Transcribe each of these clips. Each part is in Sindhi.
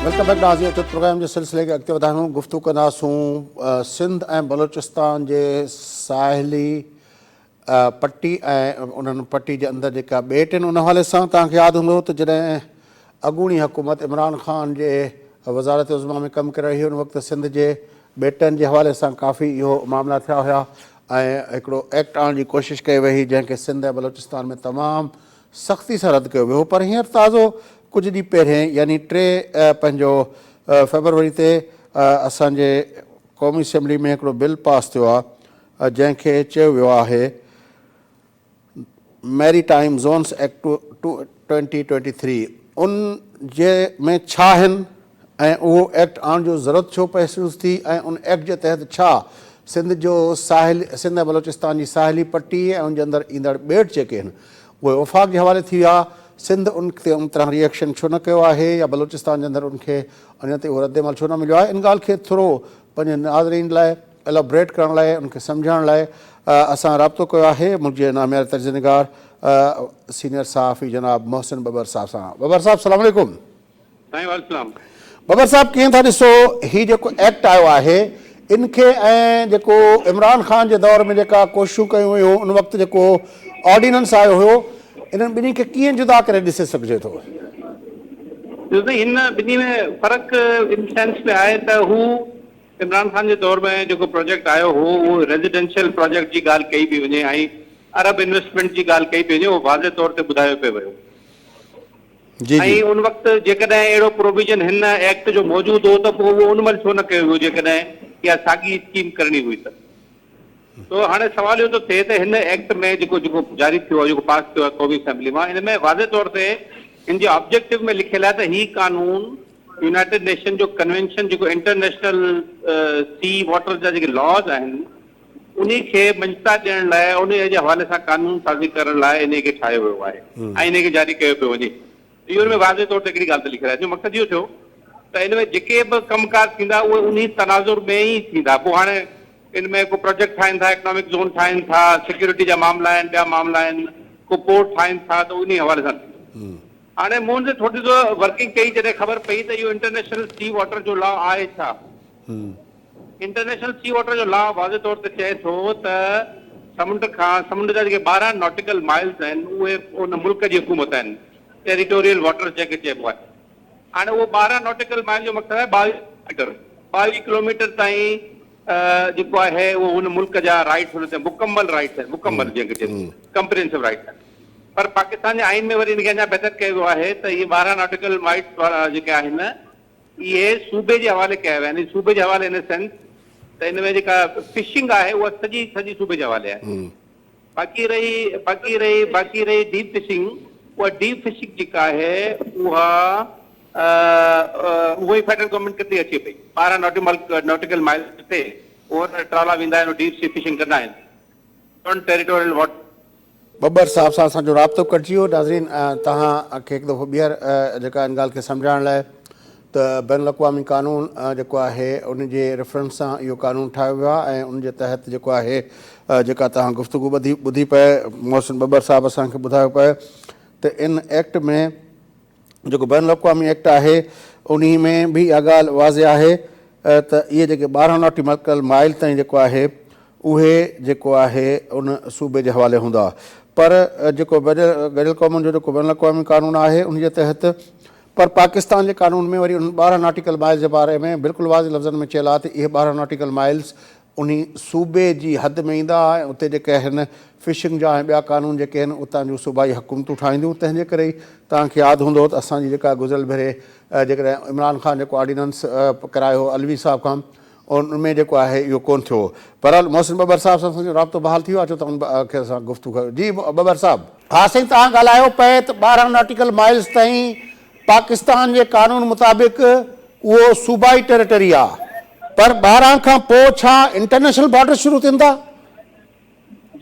Welcome back ناظرين اچو پروگرام جي سلسلي کي اڳتي وڌايون گفتگو ڪنداسون سنڌ ۽ بلوچستان جي ساحلي پٽي ۽ انهن پٽي جي اندر جيڪا ٻيٽ آهن ان حوالي سان توهان کي ياد هوندو ته جڏهن اڳوڻي حڪومت عمران خان جي وزارت عظميٰ ۾ ڪم ڪري رهي هئي ان وقت سنڌ جي ٻيٽن جي حوالي سان ڪافي اهو معاملا ٿيا هيا ۽ هڪڙو ايڪٽ آڻڻ جي ڪوشش ڪئي وئي هئي جنهن کي سنڌ ۽ بلوچستان ۾ تمام سختي سان رد ڪيو ويو هو پر هينئر تازو ڪجهه ڏينهن پهرين يعني ٽي پنهنجو فيبروري تي اسان جي قومي اسيمبلي ۾ هڪڙو بل پاس ٿيو آهي جنهن کي چيو ويو آهي ميري ٽائيم زونس ايڪٽ 2023 ان جي ۾ ڇا آهن ۽ اهو ايڪٽ آڻڻ جو ضرورت ڇو محسوس ٿي ۽ ان ايڪٽ جي تحت ڇا سنڌ جو ساحل سنڌ ۽ بلوچستان جي ساحلي پٽي ۽ ان جي اندر ايندڙ ٻيٽ جيڪي آهن اهي وفاق جي حوالي ٿي ويا سنڌ ان تي ان طرح ري ايڪشن ڇو نه ڪيو آهي يا بلوچستان جي اندر ان کي اڃا تائين اهو رد عمل ڇو نه مليو آهي ان ڳالهه کي ٿورو پنهنجي ناظرين لاء ايلابريٽ ڪرڻ لاء ان کي سمجهائڻ لاء اسان رابطو ڪيو آهي ملڪ جي نامياري تجزيه نگار سينيئر صحافي جناب محسن ٻٻر صاحب سان ٻٻر صاحب سلام عليڪم. سائين وعليڪم السلام. ٻٻر صاحب ڪيئن ٿا ڏسو هي جيڪو ايڪٽ آيو آهي ان کي ۽ جيڪو عمران خان جي دور ۾ جيڪا ڪوششون ڪيون ويون ان وقت جيڪو آرڊيننس آيو هيو انهن ٻنهي کي ڪيئن جدا ڪري ڏسي سگهجي ٿو؟ ڏسو سائين هن ٻنهي ۾ فرق ان سينس ۾ آهي ته هو عمران خان جي دور ۾ جيڪو پروجيڪٽ آيو هو اهو ريزيڊنشل پروجيڪٽ جي ڳالهه ڪئي پئي وڃي ۽ عرب انويسٽمينٽ جي ڳالهه ڪئي پئي وڃي اهو واضح طور تي ٻڌايو پئي ويو جي ۽ جي. ان وقت جيڪڏهن اهڙو پروويزن هن ايڪٽ جو موجود هو ته پوء اهو ان مهل ڇو نه ڪيو ويو جيڪڏهن اها ساڳي اسڪيم ڪرڻي هئي ته. سو هاڻي سوال اهو ٿو ٿئي ته هن ايڪٽ ۾ جيڪو جيڪو جاري ٿيو آهي جيڪو پاس ٿيو آهي قومي اسيمبلي مان ان ۾ واضح طور تي ان جي آبجيڪٽو ۾ لکيل آهي ته هي قانون يونائيٽيڊ نيشن جو ڪنوينشن جيڪو انٽرنيشنل سي واٽر جا جيڪي لاز آهن انهي کي مڃتا ڏيڻ لاء انهي جي حوالي سان قانون سازي ڪرڻ لاء انهي کي ٺاهيو ويو آهي ۽ انهي کي جاري ڪيو پيو وڃي. اهو ان ۾ واضح طور تي هڪڙي ڳالهه ته لکيل آهي. ان جو مقصد اهو ٿيو ته ان ۾ جيڪي به ڪم ڪار ٿيندا اهي انهي تناظر ۾ ئي ٿيندا. پوء هاڻي ان ۾ ڪو پروجيڪٽ ٺاهين ٿا، اڪنامڪ زون ٺاهين ٿا، سيڪيورٽي جا معاملا آهن، ٻيا معاملا آهن، ڪو پورٽ ٺاهين ٿا ته انهي حوالي سان ٿيندو. هاڻي مون تي ٿوري ٿو ورڪنگ ڪئي جڏهن خبر پئي ته اهو انٽرنيشنل سي واٽر جو لا آهي ڇا؟ انٽرنيشنل سي واٽر جو لا واضح طور تي چئي ٿو ته سمنڊ کان سمنڊ جا جيڪي 12 ناٽيڪل مائلز آهن اهي ان ملڪ جي حڪومت آهن ٽيريٽوريل واٽرز جنهن کي چئبو آهي. هاڻي اهو 12 ناٽيڪل مائل جو مقصد آهي 22 ڪلوميٽر 22 ڪلوميٽر تائين جيڪو آهي اهو ان ملڪ جا رائٽس ان تي مڪمل رائٽس آهن مڪمل جنهن کي چئبو ڪمپريهنسو رائٽس آهن. پر پاڪستان جي آئين ۾ وري ان کي اڃا بهتر ڪيو ويو آهي ته اهي 12 ناٽيڪل مائلز وارا جيڪي آهن اهي صوبي جي حوالي ڪيا ويا آهن يعني صوبي جي حوالي ان سينس ته ان ۾ جيڪا فشنگ آهي اها سڄي سڄي صوبي جي حوالي آهي باقي رهي باقي رهي باقي رهي ڊيپ فشنگ اها ڊيپ فشنگ جيڪا آهي اها اها ئي فيڊرل گورنمينٽ ڪندي اچي پئي 12 ناٽيڪل مائلز تي اهي ٽرالا ويندا آهن ڊيپ سي فشنگ ڪندا آهن ٽيريٽوريل واٽر ٻٻر صاحب سان اسان جو رابطو ڪٽجي ويو. ناظرين توهان کي هڪ دفعو ٻيهر جيڪا ان ڳالهه کي سمجهائڻ لاء ته بين الاقوامي قانون جيڪو آهي ان جي ريفرنس سان اهو قانون ٺاهيو ويو آهي ۽ ان جي تحت جيڪو آهي جيڪا توهان گفتگو ٻڌي ٻڌي پئي محسن ٻٻر صاحب اسان کي ٻڌايو پئي ته ان ايڪٽ ۾ جيڪو بين الاقوامي ايڪٽ آهي انهي ۾ به اها ڳالهه واضح آهي ته اهي جيڪي 12 ناٽيڪل مائل تائين جيڪو آهي اهي جيڪو آهي ان صوبي جي حوالي هوندا پر جيڪو گڏيل قومن جو جيڪو بين الاقوامي قانون آهي ان جي تحت پر پاڪستان جي قانون ۾ وري انهن 12 ناٽيڪل مائلز جي باري ۾ بلڪل واضح لفظن ۾ چيل آهي ته اهي 12 ناٽيڪل مائلز انهي صوبي جي حد ۾ ايندا ۽ اتي جيڪي آهن فشنگ جا ۽ ٻيا قانون جيڪي آهن اتان جون صوبائي حڪومتون ٺاهينديون تنهن جي ڪري ئي توهان کي ياد هوندو ته اسان جي جيڪا گذريل ڀيري جيڪڏهن عمران خان جيڪو آرڊيننس ڪرايو هو علوي صاحب کان ان ۾ جيڪو آهي اهو ڪونه ٿيو هو. بهرحال محسن ٻٻر صاحب سان اسان جو رابطو بحال ٿي ويو آهي اچو ته ان کي اسان گفتگو ڪريون جي ٻٻر صاحب. ها سائين توهان ڳالهايو پئي ته 12 ناٽيڪل مائلز تائين پاڪستان جي قانون مطابق اهو صوبائي ٽيريٽري آ پر 12 کان پوء ڇا انٽرنيشنل بارڊر شروع ٿين ٿا؟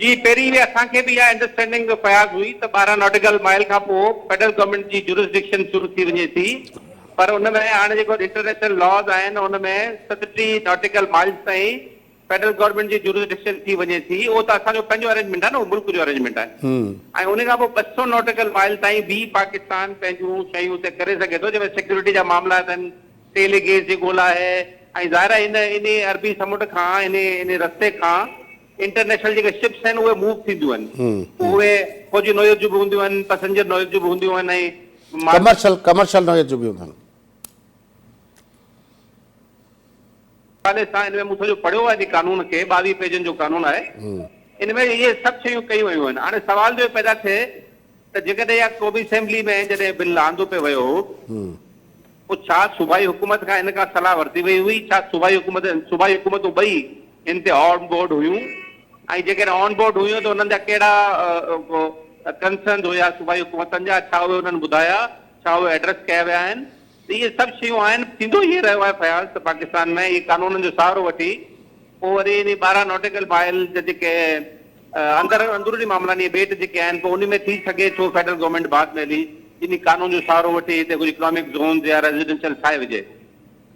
جي پهرين به اسان کي به اها انڊرسٽينڊنگ فياض هئي ته 12 ناٽيڪل مائل کان پوء فيڊرل گورنمينٽ جي جورسڊڪشن شروع ٿي وڃي ٿي پر ان ۾ هاڻي جيڪو انٽرنيشنل لاز آهن ان ۾ 37 ناٽيڪل مائلز تائين فيڊرل گورنمينٽ جي جورسڊڪشن ٿي وڃي ٿي اهو ته اسان جو پنهنجو ارينجمينٽ آهي نه اهو ملڪ جو ارينجمينٽ آهي ۽ ان کان پوء 200 ناٽيڪل مائل تائين به پاڪستان پنهنجون شيون اتي ڪري سگهي ٿو جنهن ۾ سيڪيورٽي جا معاملا اٿن تيل ۽ گيس جي ڳولا آهي ۽ ظاهر آهي هن انهي عربي سمنڊ کان انهي انهي رستي کان انٽرنيشنل جيڪي شپس آهن اهي موو ٿينديون آهن پوء اهي فوجي نوعيت جون به هونديون آهن پسنجر نوعيت جون به هونديون آهن ۽ مال ڪمرشل ڪمرشل نوعيت جون به هونديون آهن. حوالي سان ان ۾ مون سڄو پڙهيو آهي ان قانون کي 22 پيجن جو قانون آهي ان ۾ اهي سڀ شيون ڪيون ويون آهن هاڻي سوال جو پيدا ٿئي ته جيڪڏهن اها قومي اسيمبلي ۾ جڏهن بل آندو پئي ويو هو پوء ڇا صوبائي حڪومت کان ان کان صلاح ورتي وئي هئي؟ ڇا صوبائي حڪومت صوبائي حڪومتون ٻئي ان تي آن بورڊ هيون ۽ جيڪڏهن آن بورڊ هيون ته انهن جا ڪهڙا ڪنسرنز هيا صوبائي حڪومتن جا ڇا اهي انهن ٻڌايا ڇا اهي ايڊريس ڪيا ويا آهن ته اهي سڀ شيون آهن ٿيندو ائين رهيو آهي فياض ته پاڪستان ۾ اهي قانونن جو سهارو وٺي پوء وري انهي 12 ناٽيڪل مائل جا جيڪي اندر اندروني معاملا آهن اهي ٻيٽ جيڪي آهن پوء انهي ۾ ٿي سگهي ٿو فيڊرل گورنمينٽ بعد ۾ هلي انهي قانون جو سهارو وٺي هتي ڪجهه اڪنامڪ زونز يا ريزيڊنشل ٺاهي وجهي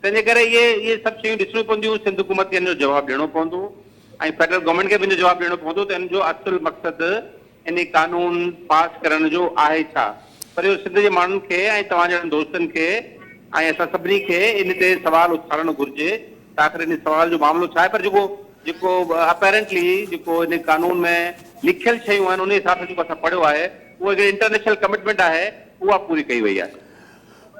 تنهن جي ڪري اهي اهي سڀ شيون ڏسڻيون پونديون سنڌ حڪومت کي ان جو جواب ڏيڻو پوندو ۽ فيڊرل گورنمينٽ کي به ان جو جواب ڏيڻو پوندو ته ان جو اصل مقصد انهي قانون پاس ڪرڻ جو آهي ڇا؟ پر اهو سنڌ جي ماڻهن کي ۽ توهان جهڙن دوستن کي ۽ اسان سڀني کي ان تي سوال اٿارڻ گهرجي ته آخر انهي سوال جو معاملو ڇا آهي پر جيڪو جيڪو اپيرنٽلي جيڪو انهي قانون ۾ لکيل شيون آهن انهي حساب سان جيڪو اسان پڙهيو آهي اهو هڪڙي انٽرنيشنل ڪمٽمينٽ آهي اها پوري ڪئي وئي آهي.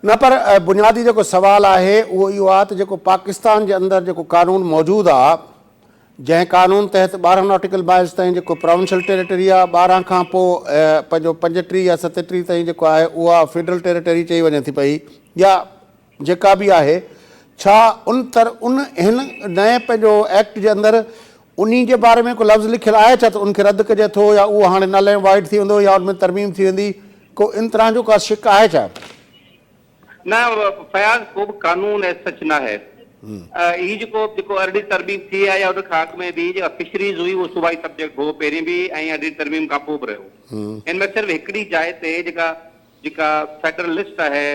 نه پر بنيادي جيڪو سوال آهي اهو اهو آهي ته جيڪو پاڪستان جي اندر جيڪو قانون موجود آهي جنهن قانون تحت 12 ناٽيڪل مائلز تائين جيڪو پراونشل ٽيريٽري آهي، 12 کان پوء پنهنجو 35 يا 37 تائين جيڪو آهي اها فيڊرل ٽيريٽري چئي وڃي ٿي پئي يا جيڪا به آهي، ڇا ان تر ان هن نئين پنهنجو ايڪٽ جي اندر انهي جي باري ۾ ڪو لفظ لکيل آهي ڇا ته ان کي رد ڪجي ٿو يا اهو هاڻي نل ۽ وائڊ ٿي ويندو يا ان ۾ ترميم ٿي ويندي ڪو ان طرح جو ڪا شق آهي ڇا؟ نه فياض ڪو به قانون ايز سچ ناهي. هي جيڪو جيڪو ارڙهين ترميم ٿي آهي يا ان کان اڳ ۾ به جيڪا فشريز هئي اهو صوبائي سبجيڪٽ هو پهرين به ۽ ارڙهين ترميم کان پوء به رهيو. ان ۾ صرف هڪڙي جاء تي جيڪا جيڪا فيڊرل لسٽ آهي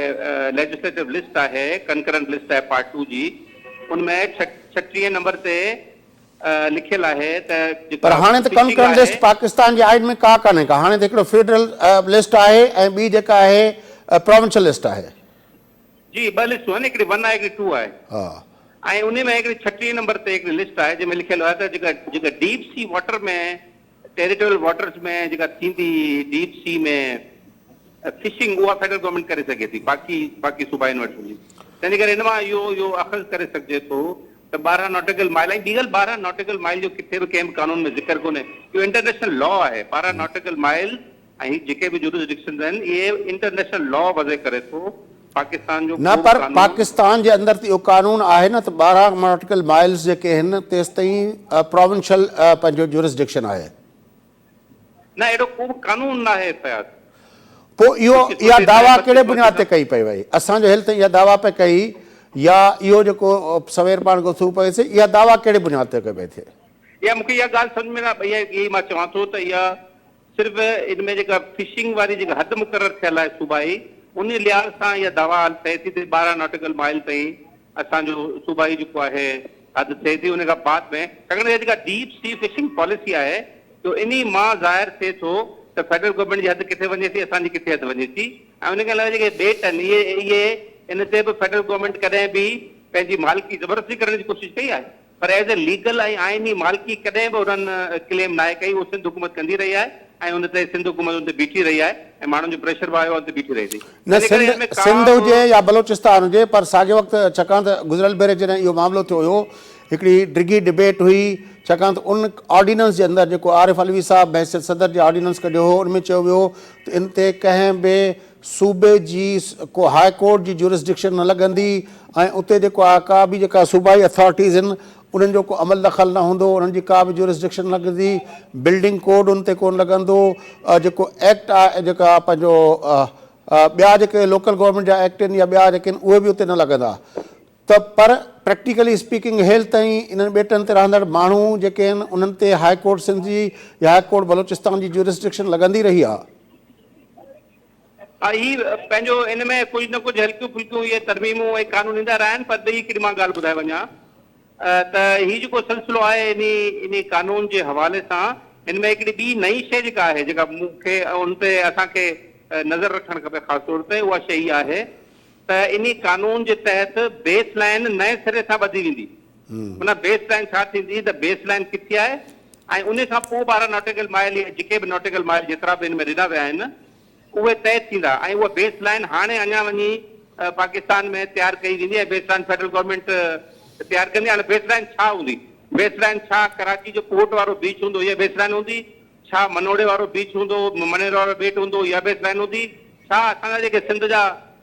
ليجسليٽو لسٽ آهي ڪنڪرنٽ لسٽ آهي پارٽ ٽو جي ان ۾ 36 نمبر تي لکيل آهي ته جيڪا پر هاڻي ته فشنگ ڪنڪرنٽ آهي. لسٽ پاڪستان جي آئين ۾ ڪا ڪانهي ڪا هاڻي ته هڪڙو فيڊرل لسٽ آهي ۽ ٻي جيڪا آهي پراونشل لسٽ آهي. جي ٻه لسٽون آهن هڪڙي ون آهي هڪڙي ٽو آهي ها. ۽ انهي ۾ هڪڙي 36 نمبر تي هڪڙي لسٽ آهي جنهن ۾ لکيل آهي ته جيڪا جيڪا deep sea water ۾ territorial Waters ۾ جيڪا ٿيندي ڊيپ سي ۾ فشنگ اها فيڊرل گورنمينٽ ڪري سگهي ٿي باقي باقي صوبائين وٽ هوندي تنهن جي ڪري ان مان اهو اهو اخذ ڪري سگهجي ٿو ته 12 ناٽيڪل مائل ۽ ٻي ڳالهه 12 ناٽيڪل مائل جو ڪٿي به ڪنهن به قانون ۾ ذڪر ڪونهي اهو انٽرنيشنل لا آهي 12 ناٽيڪل مائل ۽ هي جيڪي به جورسڊڪشنز آهن اهي انٽرنيشنل لا وضع ڪري ٿو پاڪستان جو نه ڪو به پر قانون پاڪستان جي اندر ته اهو قانون آهي نه ته 12 ناٽيڪل مائلز جيڪي آهن تيستائين پراونشل پنهنجو جورسڊڪشن آهي. نه اهڙو ڪو به قانون ناهي فياض. پوء اهو اها دعويٰ ڪهڙي بنياد تي ڪئي پئي وئي؟ اسان جو هيل تائين اها دعويٰ پئي ڪئي يا اهو جيڪو سوير پاڻ گفتگو پئي ٿئي اها دعويٰ ڪهڙي بنياد تي ڪئي پئي ٿئي؟ اها مون کي اها ڳالهه سمجهه ۾ نه اها اهي مان چوان ٿو ته اها صرف ان ۾ جيڪا فشنگ واري جيڪا حد مقرر ٿيل آهي صوبائي ان لحاظ سان اها دعويٰ ٿئي ٿي ته 12 ناٽيڪل مائل تائين اسان جو صوبائي جيڪو آهي حد ٿئي ٿي ان کان بعد ۾ ڇاڪاڻ ته جيڪا ڊيپ سي فشنگ پاليسي آهي تو انهي مان ظاهر ٿئي ٿو ته فيڊرل گورنمينٽ جي حد ڪٿي وڃي ٿي اسان جي ڪٿي حد وڃي ٿي ۽ ان کان علاوه جيڪي ٻيٽ آهن اهي اهي ان تي به فيڊرل گورنمينٽ ڪڏهن به پنهنجي مالڪي زبردستي ڪرڻ جي ڪوشش ڪئي آهي پر ايز اي ليگل ۽ آئيني مالڪي ڪڏهن به انهن ڪليم ناهي ڪئي اهو سنڌ حڪومت ڪندي رهي آهي ۽ ان تي سنڌ حڪومت ان تي بيٺي رهي آهي ۽ ماڻهن جو پريشر به آيو آهي ان تي بيٺي رهي ٿي نه تنهن جي ڪري ان سنڌ ۾ ڪا سنڌ به هجي يا بلوچستان هجي پر ساڳئي وقت ڇاڪاڻ ته گذريل ڀيري جڏهن اهو معاملو ٿيو هيو هڪڙي ڊگهي ڊبيٽ هئي ڇاڪاڻ ته ان آرڊيننس جي اندر جيڪو عارف علوي صاحب بحيثيت صدر جي آرڊيننس ڪڍيو هو ان ۾ چيو ويو هو ته ان تي ڪنهن به صوبي جي ڪو هاء ڪورٽ جي جورسڊڪشن نه لڳندي ۽ اتي جيڪو آهي ڪا به جيڪا صوبائي اٿارٽيز آهن انهن جو ڪو عمل دخل نه هوندو انهن جي ڪا به جورسڊڪشن نه لڳندي بلڊنگ ڪوڊ ان تي ڪونه لڳندو جيڪو ايڪٽ آهي جيڪا پنهنجو ٻيا جيڪي لوڪل گورنمينٽ جا ايڪٽ آهن يا ٻيا جيڪي آهن اهي به اتي نه لڳندا ته پر پريڪٽيڪلي اسپيڪنگ هيل تائين انهن ٻيٽن تي رهندڙ ماڻهو جيڪي آهن انهن تي هاء ڪورٽ سنڌ جي يا هاء ڪورٽ بلوچستان جي جورسڊڪشن لڳندي رهي آهي. ها هي پنهنجو ان ۾ ڪجهه نه ڪجهه هلڪيون ڦلڪيون اهي ترميمون ۽ قانون ايندا رهيا آهن پر ٻي هڪڙي مان ڳالهه ٻڌائي وڃان ته هي جيڪو سلسلو آهي انهي انهي قانون جي حوالي سان هن ۾ هڪڙي ٻي نئين شيء جيڪا آهي جيڪا مون کي ان تي اسان کي نظر رکڻ کپي خاص طور تي اها شيء هي آهي. ته انهي قانون جي تحت بيس لائين نئين سري سان ٻڌي ويندي. معنيٰ بيس لائين ڇا ٿيندي ته بيس لائين ڪٿي آهي ۽ انهي کان پوء 12 ناٽيڪل مائل يا جيڪي به ناٽيڪل مائل جيترا به ان ۾ ڏنا ويا آهن اهي طئي ٿيندا ۽ اها بيس لائين هاڻي اڃا وڃي پاڪستان ۾ تيار ڪئي ويندي ۽ بيس لائين فيڊرل گورنمينٽ تيار ڪندي. هاڻي بيس لائين ڇا هوندي؟ بيس لائين ڇا ڪراچي جو پورٽ وارو بيچ هوندو اها بيس لائين هوندي؟ ڇا منوڙي وارو بيچ هوندو، منير وارو ٻيٽ هوندو اها بيس لائين هوندي؟ ڇا اسان جا جيڪي سنڌ جا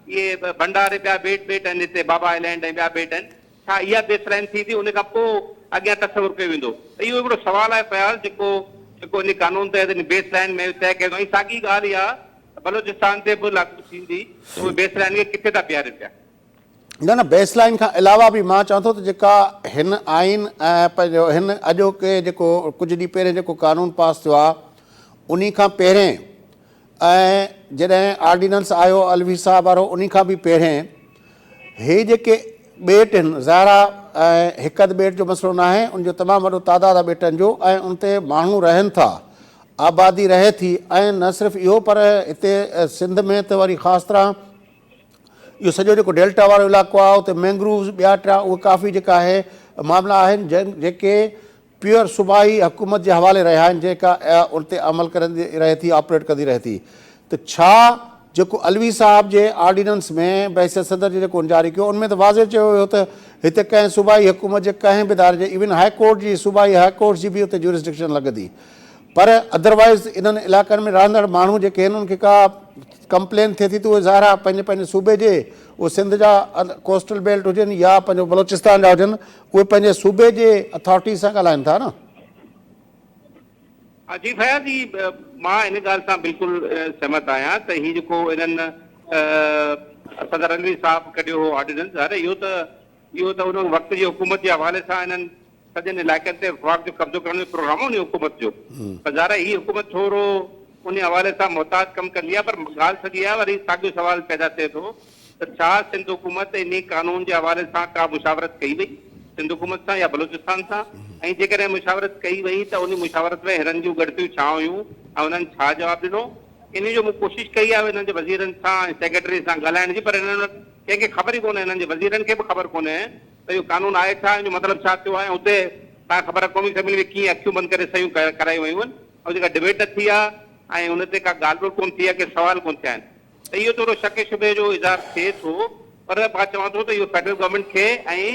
اهي ڀنڊار ۽ ٻيا ٻيٽ ٻيٽ آهن هتي بابا آئلينڊ ۽ ٻيا ٻيٽ آهن ڇا اها بيس لائين ٿيندي ان کان پوء اڳيان تصور ڪيو ويندو ته اهو هڪڙو سوال آهي فياض جيڪو جيڪو ان قانون تحت ان بيس لائين ۾ طئي ڪيو ويندو ۽ ساڳي ڳالهه اها بلوچستان تي به لاڳو ٿيندي ته اهي بيس لائين کي ڪٿي ٿا بيهارين پيا. نه نه بيس لائين کان علاوه به مان چوان ٿو ته جيڪا هن آئين ۽ پنهنجو هن اڄوڪي جيڪو ڪجهه ڏينهن پهرين جيڪو قانون پاس ٿيو آهي انهي کان پهرين ۽ جڏهن آرڊيننس آيو علوي صاحب وارو انهي کان به پهرين هي جيڪي ٻيٽ هن ظاهر آهي ۽ هڪ اڌ ٻيٽ جو مسئلو ناهي ان جو تمام وڏو تعداد آهي ٻيٽن جو ۽ ان تي ماڻهو رهن ٿا آبادي رهي ٿي ۽ نه صرف اهو پر هتي سنڌ ۾ ته وري خاص طرح اهو سڄو جيڪو ڊيلٽا وارو علائقو آهي اتي مينگرووز ٻيا ٽيا اهي ڪافي جيڪا آهي معاملا آهن جيڪي پيور صوبائي حڪومت جي حوالي رهيا آهن جيڪا ان تي عمل ڪرندي رهي ٿي آپريٽ ڪندي رهي ٿي ته ڇا جيڪو علوي صاحب جي آرڊيننس ۾ بحيثيت صدر جي جيڪو ان جاري ڪيو ان ۾ ته واضح چيو ويو ته هتي ڪنهن صوبائي حڪومت جي ڪنهن به اداري جي ايون هاء ڪورٽ جي صوبائي هاء ڪورٽس جي به اتي جورسڊڪشن لڳندي پر ادروائز انهن علائقن ۾ رهندڙ ماڻهو جيڪي آهن انهن کي ڪا ڪمپلين ٿئي ٿي ته اهي ظاهر آهي پنهنجي پنهنجي صوبي جي اهي سنڌ جا ڪوسٽل بيلٽ هجن يا پنهنجو بلوچستان جا هجن اهي پنهنجي صوبي جي اٿارٽيز سان ڳالهائن ٿا نه. جي فياض جي مان ان ڳالهه سان بلڪل سهمت آهيان ته هي جيڪو انهن صدر علوي صاحب ڪڍيو هو آرڊيننس ظاهر اهو ته اهو ته ان وقت جي حڪومت جي حوالي سان انهن سڄن علائقن تي وفاق جو قبضو ڪرڻ جو پروگرام هو انهي حڪومت جو پر ظاهر آهي هي حڪومت ٿورو انهي حوالي سان محتاط ڪم ڪندي آهي پر ڳالهه سڄي آهي وري ساڳيو سوال پيدا ٿئي ٿو ته ڇا سنڌ حڪومت انهي قانون جي حوالي سان ڪا مشاورت ڪئي وئي سنڌ حڪومت سان يا بلوچستان سان ۽ جيڪڏهن مشاورت ڪئي وئي ته انهي مشاورت ۾ هنن جون ڳڻتيون ڇا هيون ۽ انهن ڇا جواب ڏنو انهي جو مون ڪوشش ڪئي آهي انهن جي وزيرن سان ۽ سيڪريٽري سان ڳالهائڻ جي پر انهن وٽ ڪنهن کي خبر ئي ڪونهي انهن جي وزيرن کي به خبر ڪونهي ته اهو قانون آهي ڇا، ان جو مطلب ڇا ٿيو آهي ۽ اتي توهان کي خبر آهي قومي اسيمبلي ۾ ڪيئن اکيون بند ڪري صحيحون ڪرايون ويون آهن ۽ جيڪا ڊبيٽ نه ٿي آهي ۽ ان تي ڪا ڳالهه ٻولهه ڪونه ٿي آهي ڪي سوال ڪونه ٿيا آهن ته اهو ٿورو شڪ شبهي جو اظهار ٿئي ٿو پر مان چوان ٿو ته اهو فيڊرل گورنمينٽ کي ۽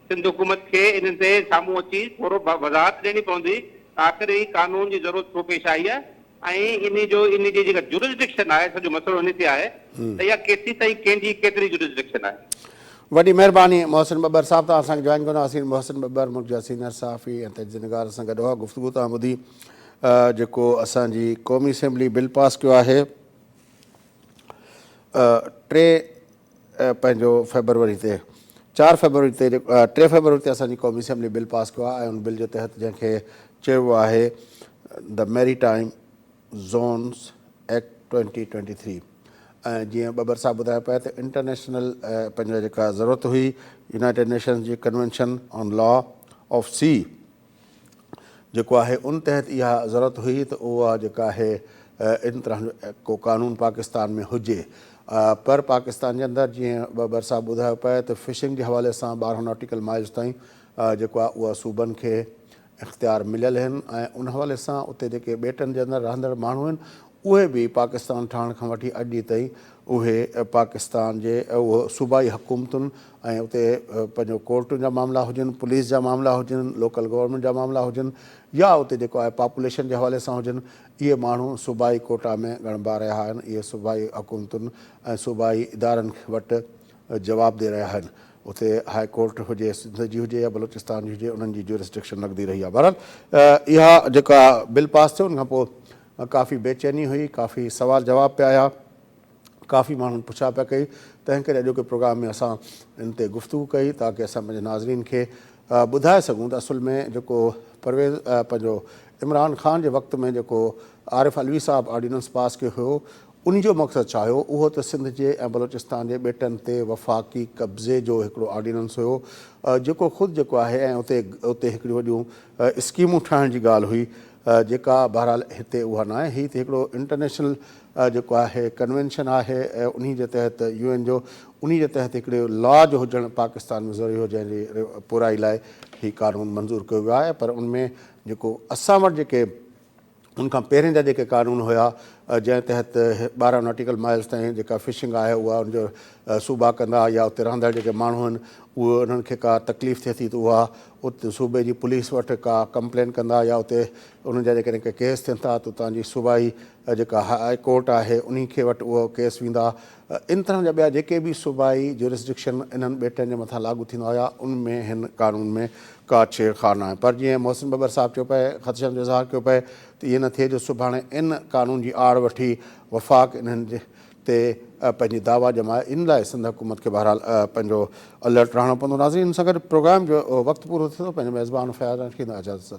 سنڌ حڪومت کي انهن تي سامهون اچي ٿورو وضاحت ڏيڻي پوندي ته آخر هي قانون جي ضرورت ڇو پيش آئي آهي ۽ انهي جو انهي جي جيڪا جورسڊڪشن آهي سڄو مسئلو انهي تي آهي ته اها ڪيسين تائين ڪنهن جي ڪيتري جورسڊڪشن آهي. وڏي مهرباني محسن ٻٻر صاحب توهان اسان کي جوائن ڪندو اسين محسن ٻٻر ملڪ جا سينئر صحافي ۽ تجزيه نگار سان گڏ هئا گفتگو توهان ٻڌي جيڪو اسان جي قومي اسيمبلي بل پاس ڪيو آهي ٽي پنهنجو فيبروري تي چار فيبروري تي ٽي فيبروري تي اسان جي قومي اسيمبلي بل پاس ڪيو آهي ۽ ان بل جي تحت جنهن کي چيو ويو آهي the maritime zones act 2023 ۽ جيئن ٻٻر صاحب ٻڌايو پيا ته انٽرنيشنل پنهنجو جيڪا ضرورت هئي يونائيٽيڊ نيشنز جي ڪنوينشن آن لا آف سي جيڪو آهي ان تحت اها ضرورت هئي ته اها جيڪا آهي ان طرح جو ڪو قانون پاڪستان ۾ هجي پر پاڪستان جي اندر جيئن ٻٻر صاحب ٻڌايو پئي ته فشنگ جي حوالي سان 12 ناٽيڪل مائلز تائين جيڪو آهي اها صوبن کي اختيار مليل آهن ۽ ان حوالي سان اتي جيڪي ٻيٽن جي اندر رهندڙ ماڻهو آهن اهي به پاڪستان ٺاهڻ کان وٺي اڄ ڏينهن تائين اهي پاڪستان جي اهو صوبائي حڪومتن ۽ اتي پنهنجو ڪورٽن جا معاملا هجن، پوليس جا معاملا هجن، لوڪل گورنمينٽ جا معاملا هجن يا اتي جيڪو آهي پاپوليشن جي حوالي سان هجن اهي ماڻهو صوبائي ڪوٽا ۾ ڳڻبا رهيا آهن اهي صوبائي حڪومتن ۽ صوبائي ادارن وٽ جوابده رهيا آهن اتي هاء ڪورٽ هجي سنڌ جي هجي يا بلوچستان جي هجي انهن جي جورسڊڪشن لڳندي رهي آهي بهرحال اها جيڪا بل پاس ٿيو ان کان پوء ڪافي بيچيني هئي ڪافي سوال جواب پيا آيا ڪافي ماڻهن پڇا پيا ڪئي تنهن ڪري اڄوڪي پروگرام ۾ اسان ان تي گفتگو ڪئي تاڪه اسان پنهنجي ناظرين کي ٻڌائي سگهون ته اصل ۾ جيڪو پرويز پنهنجو عمران خان جي وقت ۾ جيڪو عارف علوي صاحب آرڊيننس پاس ڪيو هيو ان جو مقصد ڇا هيو اهو ته سنڌ جي ۽ بلوچستان جي ٻيٽن تي وفاقي قبضي جو هڪڙو آرڊيننس هيو جيڪو خود جيڪو آهي ۽ اتي اتي هڪڙيون وڏيون اسڪيمون ٺاهڻ جي ڳالهه هئي جيڪا بهرحال هتي اها ناهي هي ته هڪڙو انٽرنيشنل جيڪو آهي ڪنوينشن آهي انهي جي تحت يو اين جو انهي جي تحت هڪڙي لا جو هجڻ پاڪستان ۾ ضروري هو جنهن جي پورائي لاء هي قانون منظور ڪيو ويو آهي پر ان ۾ جيڪو اسان وٽ جيڪي ان کان پهرين جا جيڪي قانون هيا جنهن تحت 12 ناٽيڪل مائلز تائين جيڪا فشنگ آهي اها ان جو صوبا ڪندا يا اتي رهندڙ جيڪي ماڻهو آهن اهي انهن کي ڪا تڪليف ٿئي ٿي ته اها ات صوبي جي پوليس وٽ ڪا ڪمپلين ڪندا يا اتي انهن جا جيڪڏهن ڪي ڪيس ٿين ٿا ته اتان جي صوبائي جيڪا هاء ڪورٽ آهي انهي کي وٽ اهو ڪيس ويندا. ان طرح جا ٻيا جيڪي به صوبائي جورسڊڪشن انهن ٻيٽن جي مٿان لاڳو ٿيندا هيا ان ۾ هن قانون ۾ ڪا ڇيڙ خاڙ ناهي پر جيئن محسن ٻٻر صاحب چيو پئي خدشن جو اظهار ڪيو پئي ته ائين نه ٿئي جو سڀاڻي ان قانون جي آڙ وٺي وفاق انهن تي پنهنجي دعويٰ ڄمائي ان لاء سنڌ حڪومت کي بهرحال پنهنجو الرٽ رهڻو پوندو. ناظرين ان سان گڏ پروگرام جو وقت پورو ٿئي ٿو پنهنجي ميزبان فياض راشد کي اجازت.